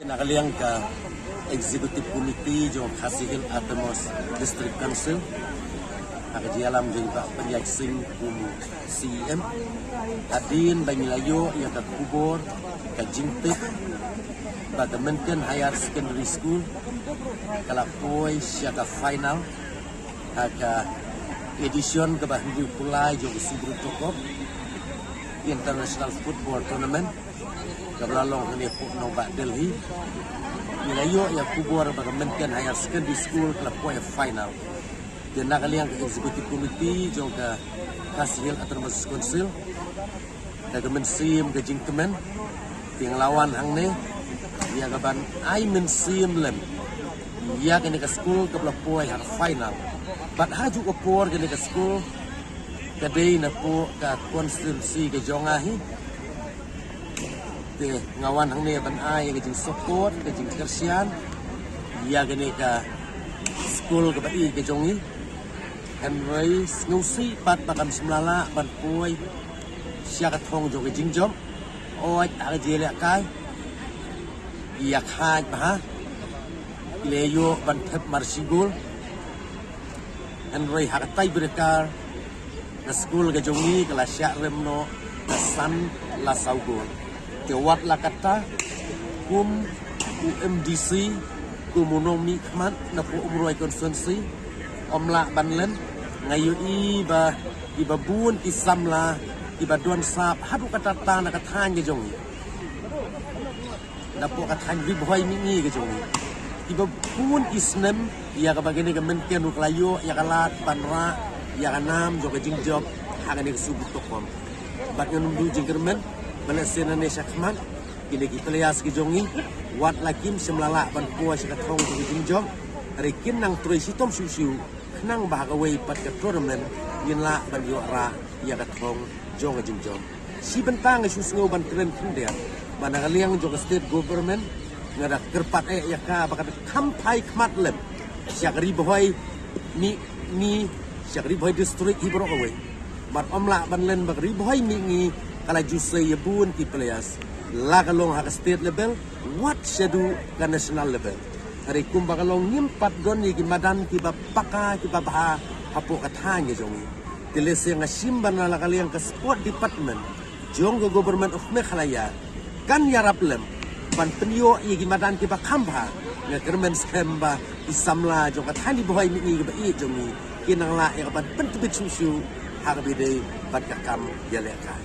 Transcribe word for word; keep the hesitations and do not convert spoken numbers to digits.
Na ka liang ka Executive Committee jong Khasi Hills Autonomous District Council, ha ka jingïalam jong i Bah Pynïaid Sing kum u C E M, hadien ba ngi la ïoh ïa ka khubor ka jingtip ba ka Mynken Higher Secondary School ka la poi sha ka final ha ka edition kaba hynriew phew lai jong ka Subroto Cup International Football Tournament kaba la long hangne hapoh nongbah Delhi. Ngi la ïoh ïa ka khubor ba ka Mynken Higher Secondary School ka la poi ha final. Te na ka liang ka Executive Committee jong ka Khasi Hills Autonomous Council, da ka mynsiem ka jingkmen, te nga la wan hangne ïa ka ban ai mynsiem lem ïa kane ka skul kaba la poi ha ka final. Bad ha juh ka por kane ka skul ka dei napoh ka constituency ka jong nga hi. Te nga wan hangne ban ai ïa ka jingsupport, ka jingkyrshan ïa kane ka skul kaba ïeit ka jong ngi. Hynrei sngewsih pat ba kam shym la lah ban poi sha ka thong jong ka jingjop. Oi, ha ka jingïalehkai, ïa ka bha, ki la ïoh ban thep mar shi gol. Hynrei ha ka tiebreaker, ka skul ka jong ngi ka la shah rem noh da san la saw gol. Te wat la katta, kum u M D C, kum u nongmihkhmat napoh Umroi constituency, ym lah ban len. Nga ïohi ba kiba bun ki samla kiba don sap haduh katta katta na ka thaiñ ka jong ngi, napoh ka thaiñ Ri Bhoi Mihngi ka jong ngi, kiba bun ki snem ïa kaba kane ka Mynken ruh ka la ïoh ïa ka lad ban rah ïa ka nam jong ka jingjop ha kane ka Subroto Cup. Bad ngan ym duh jingkyrmen ba lehse nangne shakhmat kine ki players ki jong ngi, wat la kim shym la lah ban poi sha ka thong jong ka jingjop, hynrei kin nang trei shitom shuh shuh khnang ba ha kawei pat ka tournament ngin lah ban ïoh rah ïa ka thong jong ka jingjop. Shi bynta nga shu sngew ban kren khyndiat ba na ka liang jong ka state government nga da kyrpad eh ïa ka ba ka kham phai khmat lem sha ka Ri Bhoi Mihngi, sha ka Ri Bhoi District hi baroh kawei. Bad ym lah ban len ba ka Ri Bhoi Mihngi ka la ju sei ïa bun ki players, la ka long ha ka state level wat shaduh ka national level. Hynrei kumba ka long ngim pat don ïa ki madan kiba paka kiba bha hapoh ka thaiñ ka jong ngi. Te lehse nga shim ba na la ka liang ka sport department jong ka Government of Meghalaya kan ïarap lem ban pynïoh ïa ki madan kiba kham bha. Nga kyrmen skhem ba ki samla jong ka thaiñ Ri Bhoi Mihngi kaba ïeit jong ngi kin nang lah ïa ka ban pyntbit shuh shuh ha kaba ïadei bad ka kam ïalehkai.